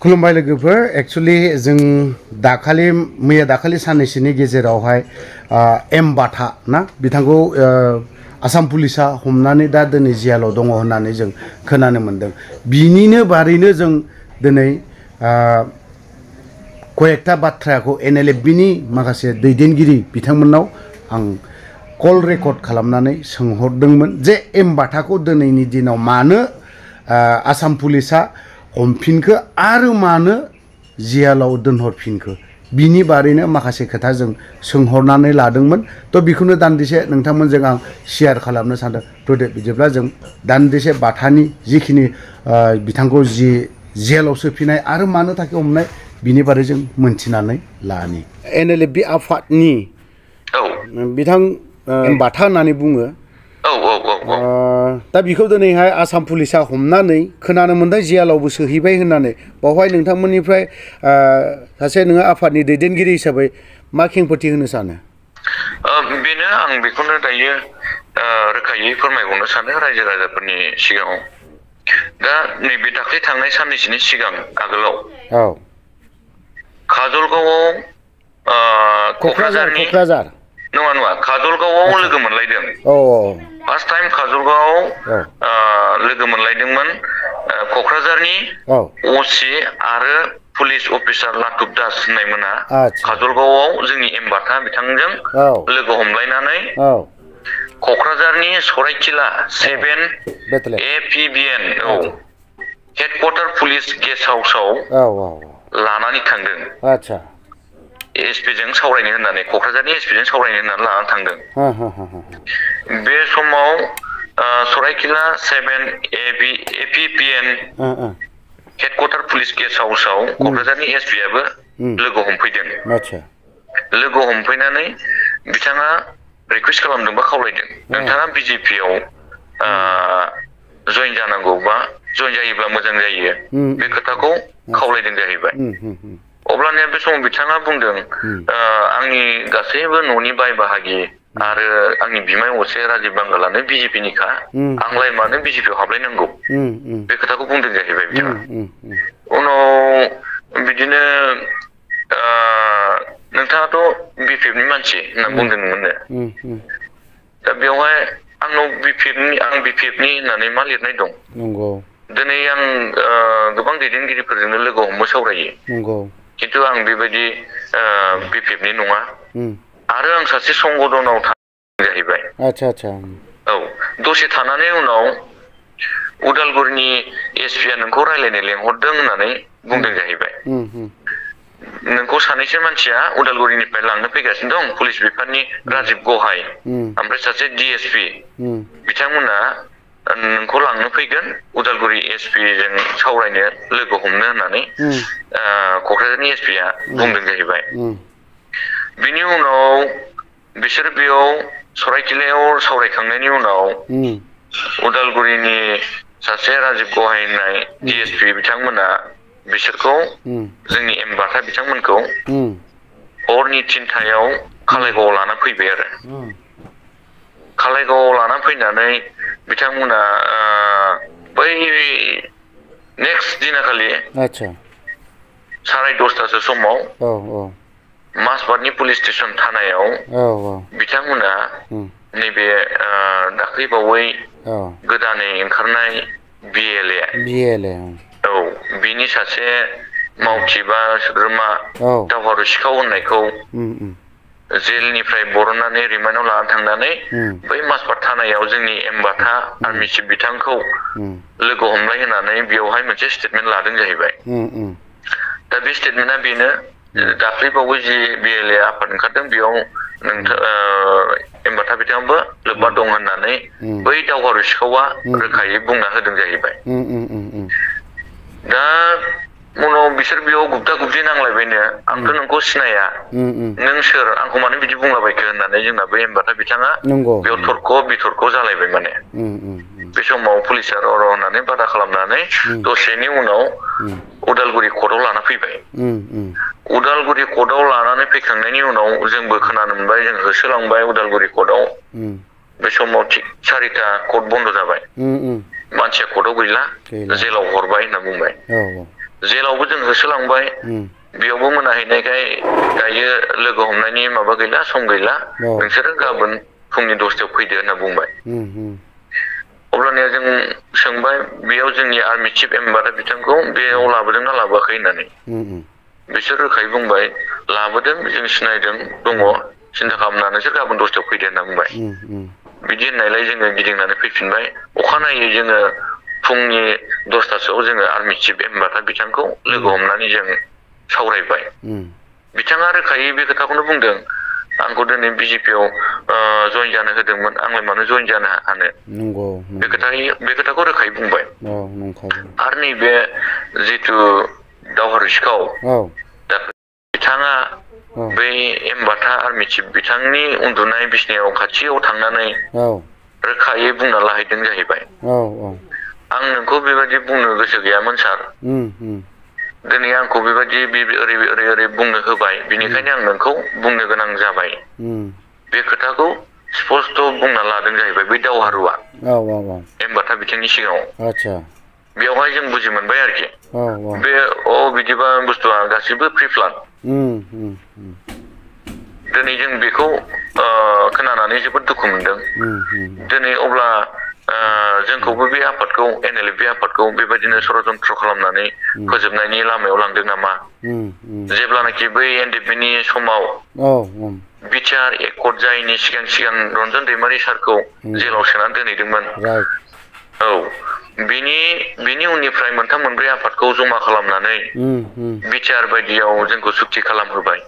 खुलुमबाय लोगोफोर एक्चुअली जों मैया दाखालि साननैसोनि गेजेरावहाय एम बाथा ना बिथांखौ आसाम पुलिसा हमनानै दा दिनै जेलाव दङ होननानै जों खोनानो मोनदों। बिनिनो बारैनो जों दिनै कयेकटा बाथ्राखौ एनएलएफबिनि माखासे दैदेनगिरि बिथांमोननाव आं कल रेकर्ड खालामनानै सोंहरदोंमोन जे एम बाथाखौ दिनैनि दिनाव मानो आसाम पुलिसा हमफिनखो आरो मानो जेलाव दोनहरफिनखो बिनि बारैनो माखासे खोथा जों सोंहरनानै लादोंमोन। थ' बेखौनो दान्दिसे नोंथांमोनजों आं शेयार खालामनो सानदों। थ' बिदिब्ला जों दान्दिसे बाथानि जिखिनि बिथांखौ जि जेलाव सोफिननाय आरो मानो थाखाय हमनाय बिनि बारै जों मोनथिनानै लानि। एनएलएफबि आफादनि बिथां बाथा होननानै बुङो। दा बेखौ दिनैहाय आसाम पुलिसा हमनानै खोनानो मोनदों जेलावबो सोहैबाय होननानै बावहाय नोंथांमोननिफ्राय सासे नोङो आफादनि दैदेनगिरि हिसाबै मा खेंफोरथि होनो सानो? बेनो आं बेखौनो दायो रोखायै फोरमायबावनो सानो रायजो राजाफोरनि सिगाङाव। दा नैबे दाख्लै थांनाय साननैसोनि सिगां आगोलाव काजलगावआव क'क्राझारनि नङा काजलगावआव लोगो मोनलायदों। फार्स्ट टाइम काजलगावआव लोगो मोनलायदोंमोन क'क्राझारनि असि आरो पुलिस अफिसार लाटुब दास होननाय मोना काजलगावआव जोंनि एम बाथा बिथांजों लोगो हमलायनानै क'क्राझारनि सरायखिला 7 APBN हेडक्वार्टार पुलिस गेस्ट हाउसाव लानानै थांदों। एसपि जों सावरायनो होननानै क'क्राझारनि एसपि जों सावरायनो होननानै लानानै थांदों। बे समाव सरायखिला 7 APBN हेडक्वार्टार पुलिस गेस्ट हाउसाव क'क्राझारनि एसपि आबो लोगो हमफैदों। लोगो हमफैनानै बिथाङा रिकुवेस्ट खालामदों बा खावलायदों नोंथाङा बिजेपि आव जयेन जानांगौ बा जयेन जायोब्ला मोजां जायो बे खोथाखौ खावलायदों जाहैबाय। अब्लानिया बे समाव बिथाङा बुंदों आंनि गासैबो न'नि बाय बाहागि आरो आंनि बिमाय असे राजिब बांगालानो बिजेपिनिखा आंलाय मानो बिजेपि आव हाबलायनांगौ बे खोथाखौ बुंदों जाहैबाय बिथाङा। उनाव बिदिनो नोंथाङाथ' बिपिएफनि मानसि होनना बुंदोंमोननो। दा बेवहाय आंनाव आं बिपिएफनि होननानै मा लिरनाय दं? दिनै आं गोबां दैदेनगिरिफोरजोंनो लोगो हमो सावरायो। खिन्थु आं बेबायदि बिपिएफनि नङा आरो आं सासे संगठनाव थांदों जाहैबाय। दसे थानानै उनाव उदालगुरिनि एसपि आ नोंखौ रायलायनो लेंहरदों होननानै बुंदों जाहैबाय। नोंखौ सानैसो मानसिया उदालगुरिनिफ्राय लांनो फैगासिनो दं पुलिस बिफाननि राजिब गहाय ओमफ्राय सासे डिएसपि बिथांमोना नोंखौ लांनो फैगोन उदालगुरि एसपि जों सावरायनो लोगो हमनो होननानै क'क्राझारनि एसपि आ बुंदों जाहैबाय। बिनि उनाव बिसोर बेयाव सरायखिलायाव सावरायखांनायनि उनाव उदालगुरिनि सासे राजिब गहाय होननाय डिएसपि बिथांमोना बिसोरखौ जोंनि एम बाथा बिथांमोनखौ हरनि 3टायाव खालायगावआव लाना फैबाय आरो। खालायगावआव लाना फैनानै बिथांमोना बै नेक्स्ट दिनाखालि 10:30 समाव माजबाटनि पुलिस स्टेसन थानायाव बिथांमोना नैबे दाख्लैबावै गोदानै ओंखारनाय बिएलए बिनि सासे मावथि बा सोद्रोमा दावहारु सिखाव होननायखौ जेलनिफ्राय बरननानै रिमान्डआव लानानै थांनानै बै माजबाट थानायाव जोंनि एम बाथा आर्मि चिफ बिथांखौ लोगो हमलाय होनानै बेवहाय मोनसे स्टेटमेन्ट लादों जाहैबाय। दा बे स्टेटमेन्टआ बेनो दाख्लैबावै जि बिएलए आफाद ओंखारदों बेयाव एम बाथा बिथाङाबो लोब्बा दं होननानै बै दावहारु सिखावा रोखायै बुंना होदों जाहैबाय। दा उनाव बिसोर बेयाव गुबदा गुबदि नांलायबायनो आंथ' नोंखौ सिनाया नों सोर आंखौ मानो बिदि बुंलाबायखो होननानै जोंना बै एम बाथा बिथाङा बेयाव थरख' बिथरख' जालायबाय माने। बे समाव पुलिसा र' होननानै बादा खालामनानै दसेनि उनाव उदालगुरि कर्टआव लाना फैबाय। उदालगुरि कर्टआव लानानै फैखांनायनि उनाव जोंबो खोनानो मोनबाय जों होसोलांबाय उदालगुरि कर्टआव। बे समाव थिग 4टा कर्ट बन्द' जाबाय। मानसिया कर्टआव गैला जेलाव हरबाय होनना बुंबाय। जेलावबो जों होसोलांबाय बेयावबो मोनाहैनायखाय दायो लोगो हमनायनि माबा गैला सम गैला नोंसोरो गाबोन फुंनि 10टायाव फैदो होनना बुंबाय अब्लानिया जों सोंबाय बेयाव जोंनि आर्मि चिफ एम्बारा बिथांखौ बेयाव लाबोदोंना लाबोआखै होननानै बिसोर रोखायै बुंबाय लाबोदों जों सिनायदों दङ सिन्था खालामना नोंसोर गाबोन 10टायाव फैदो होनना बुंबाय बिदि होननायलाय जोङो गिदिंनानै फैफिनबाय अखानायै जोङो फुंनि 10टासोआव जोङो आर्मि चिफ एम्बारा बिथांखौ लोगो हमनानै जों सावरायबाय बिथाङा रोखायै बे खोथाखौनो बुंदों आंखौ दिनै बिजेपियाव जइन जानो होदोंमोन आंलाय मानो जइन जानो हानो बे खोथाखौ रोखायै बुंबाय आरो नैबे जिथु दावहारु सिखाव बिथाङा बै एम्बाथा आर्मि चिफ बिथांनि उन्दुनाय बिसिनायाव खाथियाव थांनानै रोखायै बुंना लाहैदों जाहैबाय आं नोंखौ बेबायदि बुंनो गोसो गैयामोन सार दिनै आंखौ बेबायदि ओरै बुंनो होबाय बिनिखायनो आं नोंखौ बुंनो गोनां जाबाय बे खोथाखौ स्पष्ट बुंना लादों जाहैबाय बै दावहारुआ एम्बाथा बिथांनि सिगाङाव बेवहाय जों बुजि मोनबाय आरोखि बे बिदिबा बुस्थुआ गासिबो प्रि प्लान दिनै जों बेखौ खोनानानै जोबोद दुखु मोनदों दिनै अब्ला जोंखौबो बे आफादखौ NLFB आफादखौ बेबायदिनो षड़यन्त्र खालामनानै फोजोबनायनि लामायाव लांदों नामा जेब्लानाखि बै NDFB-नि समाव बिटिआर एकर्ड जायैनि सिगां रन्जन दैमारि सारखौ जेलाव सोनानै दोनहैदोंमोन बिनि उननिफ्राय मोनथाम मोनब्रै आफादखौ जमा खालामनानै बिटिआर बायदियाव जोंखौ सुक्ति खालामहोबाय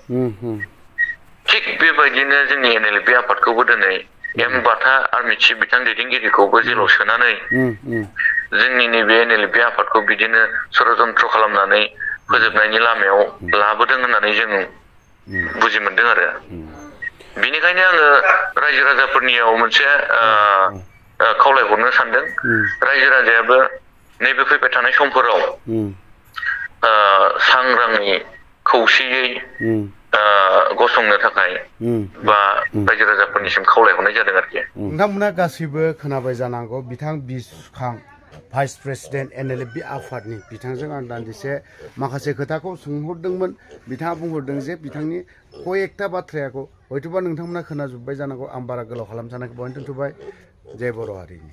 थिग बेबायदिनो जोंनि NLFB आफादखौबो दिनै एम्बाथा आर्मि चिफ बिथां दैदेनगिरिखौबो जेलाव सोनानै जोंनि नैबे NLFB आफादखौ बिदिनो षड़यन्त्र खालामनानै फोजोबनायनि लामायाव लाबोदों होननानै जों बुजि मोनदों आरो बिनिखायनो आङो रायजो राजाफोरनियाव मोनसे खावलायहरनो सानदों रायजो राजायाबो नैबे फैबाय थानाय समफोराव सांग्राङै खौसेयै गसंनो थाखाय बा रायजो राजाफोरनिसिम खावलायहरनाय जादों आरोखि नोंथांमोना गासैबो खोनाबाय जानांगौ बिथां बिसुखां भाइस प्रेसिडेन्ट NLFB आफादनि बिथांजों आं दान्दिसे माखासे खोथाखौ सोंहरदोंमोन बिथाङा बुंहरदों जे बिथांनि कयेकथा बाथ्राखौ हयथ'बा नोंथांमोना खोनाजोब्बाय जानांगौ आं बारा गोलाव खालामनो सानाखै बेवहायनो दोनथ'बाय जय बर' हारिनि